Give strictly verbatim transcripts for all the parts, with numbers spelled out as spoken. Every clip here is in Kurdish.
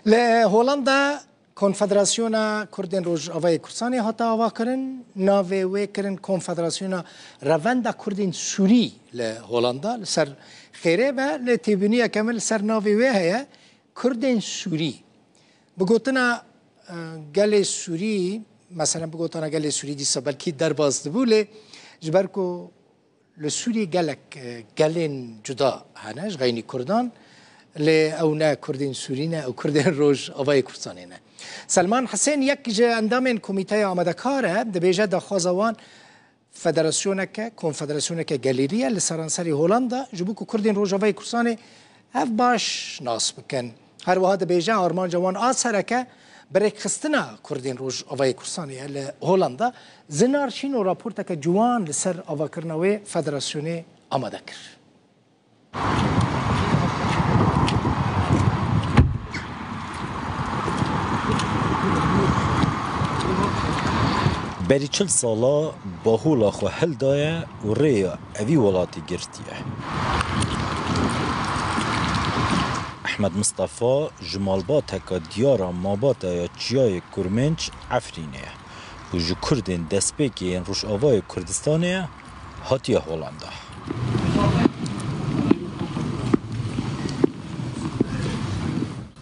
Li Holanda Konfederasyona Kurdên Rojavayê Kurdistanê hate avakirin. Navê wê kirin Konfederasyona Revenda Kurdên Sûrî li Holanda. Li ser xêrê ve, lê têbîniyeke min li ser navê wê heye, Kurdên Sûrî. Bi gotina, e, gelê Sûrî, meselen bi gotana gelê Sûrî dîsa belkî derbas dibû, lê ji ber ku li Sûriyê gelek, e, gelên cuda hene ji xeynî Kurdan, lê ew ne Kurdên Sûrî ne, ew Kurdên Rojavayê Kurdistanê ne. Selman Hisên, yek ji endamên komîteya amadekar e, dibêje daxwaza wan federasyoneke, konfederasyoneke gelêrî ye li seranserê Holanda, ji bo ku Kurdên Rojavayê Kurdistanê hev baş nas bikin. Her wiha dibêje armanca wan a sereke bi rêkxistina Kurdên Rojavayê Kurdistanê ye li Holanda. Zinar Şîno raporteke ciwan li ser avakirina wê federasyonê amade kir. Berî çil sala bahola xwe hildaye û rêya evî welatî girtiye. Ehmed Mistefa ji malbateke diyara mabata ya Çiyayê Kurmênc Efrînê ye û ji Kurdên destpêkê yên Rojavayê Kurdistanê ye, hatiye Holanda.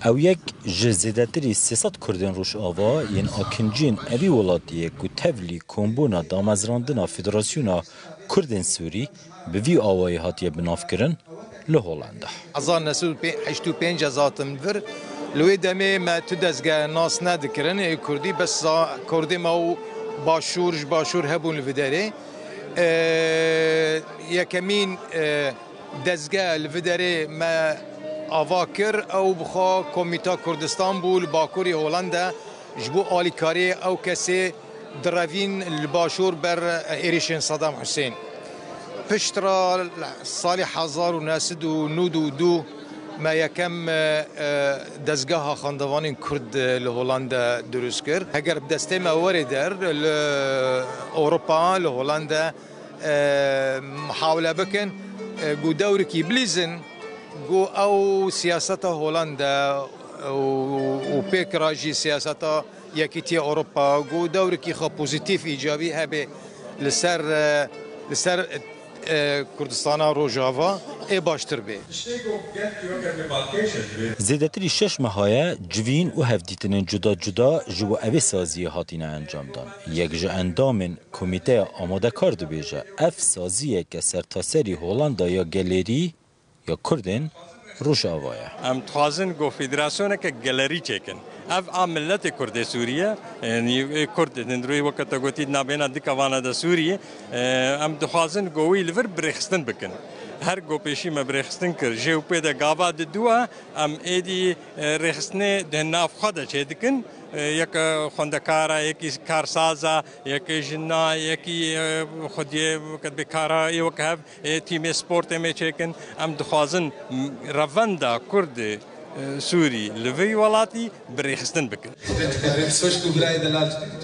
Ew yek ji zêdetirî sê sed Kurdên Rojava yên akinciyên evî welatî ye ku tevlî kombûna damezrandina Federasyona Kurdên Sûrî bi vî awayî hatiye binavkirin li Holanda. Hezar neh sed û heştê û pênc ez hatim vir. Li wê demê me tu dezge nas nedikirin ê Kurdî, bes za-, Kurdê me û Başûr, ji Başûr hebûn li vê derê. E, yekemîn, e, dezge li vê derê me ava kir, ew bi xwe Komîta Kurdistan bû li Bakurê Holanda, ji bo alîkariyê ew kesê direvîn li Başûr ber êrişên Saddam Hussein. Piştre salê hezar û neh sed û nod û du me yekem, e, e, dezgeha xwendevanên Kurd, e, li Holanda dirust kir. Heger bi destê me were der, li Ewropa, li Holanda, e, muhawele bikin, e, ku dewrikî bilîzin, ku ew siyaseta Holanda û, û pêkira jî siyaseta Yekîtiya Ewropa, ku dewrikî xwe pozîtîf, îcabî hebe li ser, e, li ser, e, Kurdistana Rojava ê baştir bê. Zêdetirî şeş meha ye civîn û hevdîtinên cuda cuda ji bo evê saziyê hatine encamdan. Yek ji endamên Komîteya Amadekar dibêje, ev saziyeke sertaserî Holanda ya gelêrî ya Kurdên Rojava ye. Em dixwazin ku federasyoneke gelerî çêkin. Ev a miletê Kurdê Sûrî ye. Yanî, ê Kurd, hindurî weke te gotî, di navbêna du kevana de Sûrî ye. Em dixwazin ku wî li vir birêxistin bikin. Her ku pêşî me birêxistin kir, jê û pê de gava didu e, em êdî, e, rêxistinê di nav xwe de çêdikin. E, yek xwendekar e, yekî karsaz e, yekî jina, yekî, e, xwediyê weke bêkara, ê weke hev, ê tîmê sportê me çêkin. Em dixwazin, m-, revenda Kurdê, e, Sûrî li vî welatî birêxistin bikin.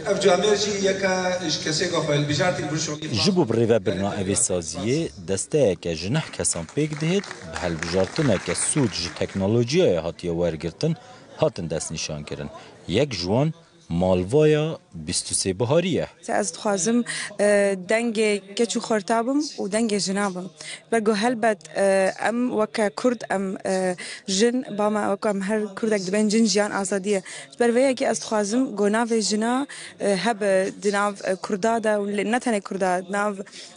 Ev camêr jî yeka ji kesêka xwe hilbijartî li vir şolî. Ji bo birêvebirina evê saziyê, desteyeke ji neh kesan pêk dihêt, bi hilbijartineke sûd ji teknolojiyayê hatiye wergirtin, hatin destnîşankirin. Yek ji wan Malvaya bîst û sê Biharî ye. Ez dixwazim, e, dengê keç û xorta bim û dengê jina bim. Ji ber ku helbet, e, em weke Kurd, em, e, jin, ba me weke em her Kurdek dibên jin, jiyan azadî ye. Ji ber vê yekê ez dixwazim ku navê jina, e, hebe di nav, e, Kurda de û lê ne tenê Kurda, di nav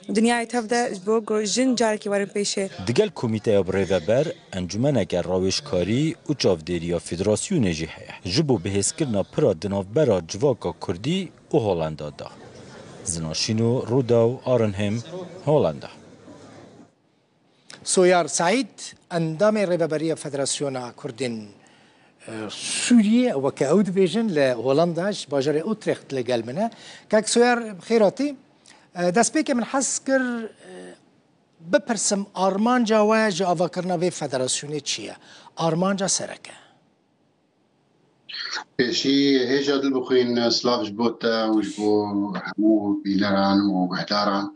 dinyayê tev de, ji bo ku jin carekî werin pêşê. Digel komîteya birêveber, encûmeneke rawêjkarî û çavdêriya federasyonê jî heye. Ji bo bihêzkirina pira di navbera civaka Kurdî û Holanda de. Zinan Şîno, Rûdaw, Arnhem, Holanda. Soyar Seîd, endamê Rêveberiya Federasyona Kurdên, e, Sûriyê, weke ew dibêjin, li Holanda, ji bajarê Utrecht li gel min e. Kek Soyar, bi xêr hatî. E, destpêkê min hez kir, e, bipirsim, armanca we ji avakirina vê federasyonê çi ye? Armanca sereke. Pêşî hêja dil bixwîn, silav ji bo te û ji bo hemû bîneran û guhdaran.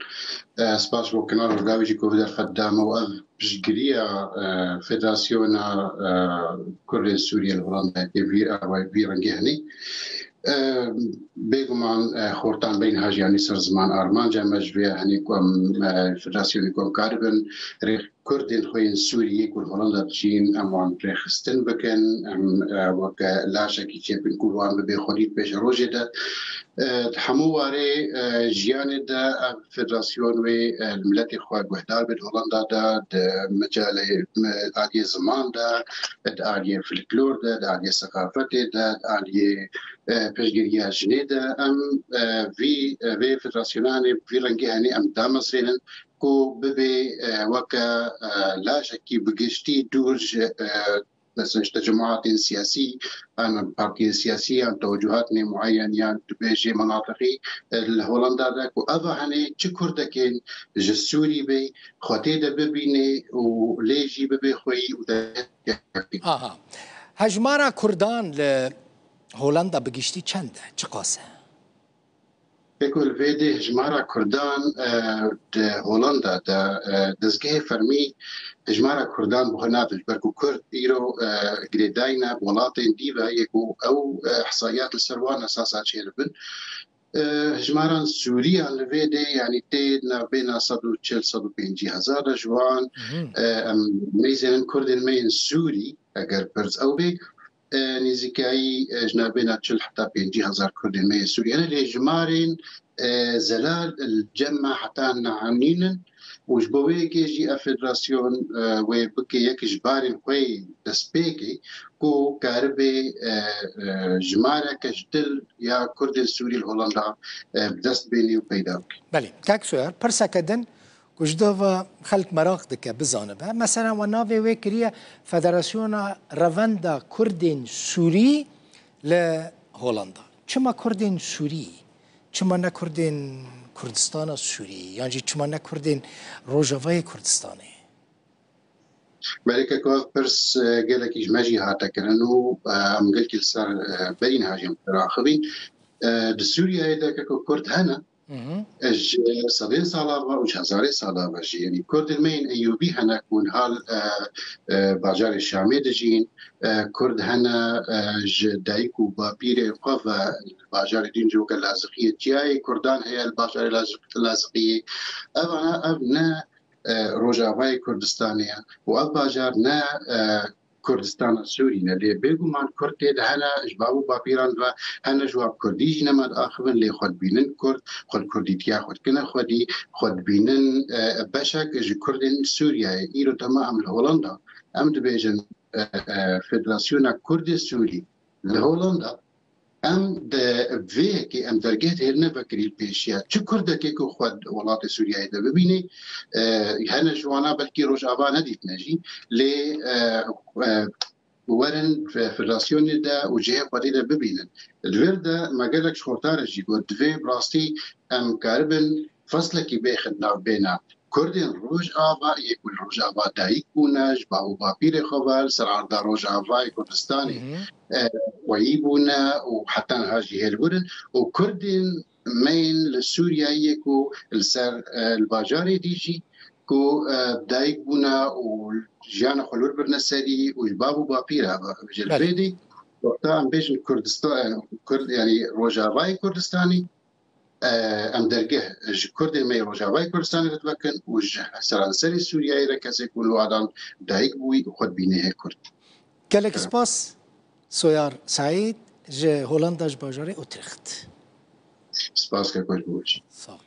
E, spas ji bo Kanal Rûdawê jî ku vê derfet da me û ev piştgiriya, e, Federasyona, e, Kurdên Sûriyê li Holandayê tê vî, e, vî rengê henî. E, Bêguman, e, xortan beyne hajiyanî ser ziman armanca me ji vê henî ku em, e, Federasyonê ku em karibin rê Kurdên xwe yên Sûriyê ku li Holanda dijîn, em wan rêxistin bikin, em, e, weke lajekî çêbikin ku wan bibe xwedî di pêşerojê de. E, di hemû warê, e, jiyanê de ev federasyon wê, e, li miletê xwe guhdar be di Holanda de, di mecalê, me-, aliyê ziman de, di aliyê folklor de, di aliyê seqafetê de, di aliyê, e, piştgiriya jinê de. Em, e, vî, e, vê federasyonanê vî rengê henî em damezrênin ku bibe, e, weke, e, lajekî bi giştî dûr ji, e, mesela ji tecemûatên siyasî an partiyên siyasî yan tewecûhatên mueyen yan dibêjê menatiqî, e, li Holanda de ku eva henê çi Kurdekên ji Sûrî bê xwe tê de bibîne û lê jî bibe xweyî û de Aha. Hejmara Kurdan li Holanda bi giştî çend e? Çiqas e? Pêk li vê dê hejmara Kurdan, e, di Holanda de, e, dezgehê fermî hejmara Kurdan bi xwe nade, ji ber ku Kurd îro, e, girêdayî ne bi welatên dî ve yê ku ew, e, ihsayiyat li ser wan esasa çêdibin. E, hejmaran Sûriyan li vê dê, yanî tê navbêna sed û çil, sed û pêncî hezar de ji wan, Mhm. e, em neyzênin Kurdên me yên Sûrî, eger pirs ew bê, e, nêzîkayî, e, ji navbêna çil heta pêncî hezar Kurdên me yên Sûrî hene, lê jimarên, e, zelal li cem me heta niha nînin û ji bo wê yekê jî ev federasyon, e, wê bike yek ji barên xwe yê destpêkê ku karibe, e, e, jimareke ji dil ya Kurdên Sûrî li Holanda, e, bi dest bênî û peyda bike. Belê, kak Soyer, pirseke din ku ji dova xelk meraq dike, bizanibe. Mesela we navê wê kiriye Federasyona Revenda Kurdên Sûrî li Holanda. Çima Kurdên Sûrî? Çima ne Kurdên Kurdistana Sûrî? Yan jî çima ne Kurdên Rojavayê Kurdistanê? Belê keko ev pirs, e, gelekî ji me jî hate kirin û, e, em gelkî li ser, e, berî niha jî em diraxivîn. E, di Sûriyeyê de keko Kurd hene, Mhm. e, ji sedên sala ve û ji hezarê sala ve jî, yanî Kurdên me yên Eyûbî hene ku niha, e, e, bajarê Şamê dijîn, e, Kurd hene, e, ji dayik û bapîrê xwe ve li bajarê din jî weke Laziqiyê çiyayê Kurdan heye li bajarê Laziq-, Laziqiyê. Evana ev ne e, Rojavayê Kurdistanê ye û ev bajar ne, e, Kurdistana Sûrî ne. Lê bêguman Kurd tê de hene, ji bav û bapîran ve hene, ji wan Kurdî jî nema diaxivin, lê xwe dibînin Kurd, xwe li Kurdîtiya xwe dikine xwedî, xwe dibînin, e, beşek ji Kurdên Sûriyeyê. Îro dema em li Holanda, em dibêjin, e, e, Federasyona Kurdê Sûrî li Holanda, Em di vê yekê em dergeh dihêlin vekirî li pêşiya çi Kurdekê ku xwe di welatê Sûriyeyê de bibîne, e, hene ji wana belkî Rojava nedîtine jî, lê, e, e, werin fe-, federasyonê de û cihê xwedî de bibînin. Di vir de me gelek ji xorta re jî got, divê bi rastî em karibin feslekî bêxin navbêna Kurdên Rojava yê ku li Rojava dayik bûne, ji bav û bapîrê xwe ve li ser arda Rojavayê Kurdistanê, Mhm. e, xweyî bûne û heta niha jî hêlwir in û Kurdên me yên li Sûriyeyê ku li ser, e, li bajarê dî jî ku, e, dayik bûne û jiyana xwe li wir birine serî û ji bav û bapîra ve ji Belê. Vê dî wexta em bêjin Kurdistan, e, Kurd, yanî Rojavayê Kurdistanê, e, em dergeh ji Kurdên me yê Rojavayê Kurdistanê re divekin û ji seranserê Sûriyeyê re kesê ku li wadan dayik bûyî û xwe dibîne hê Kurd. Gelek spas Soyar Saîd ji Holanda ji bajarê Utrecht. Spas ke ku ji bo wê jî. Sağ ol.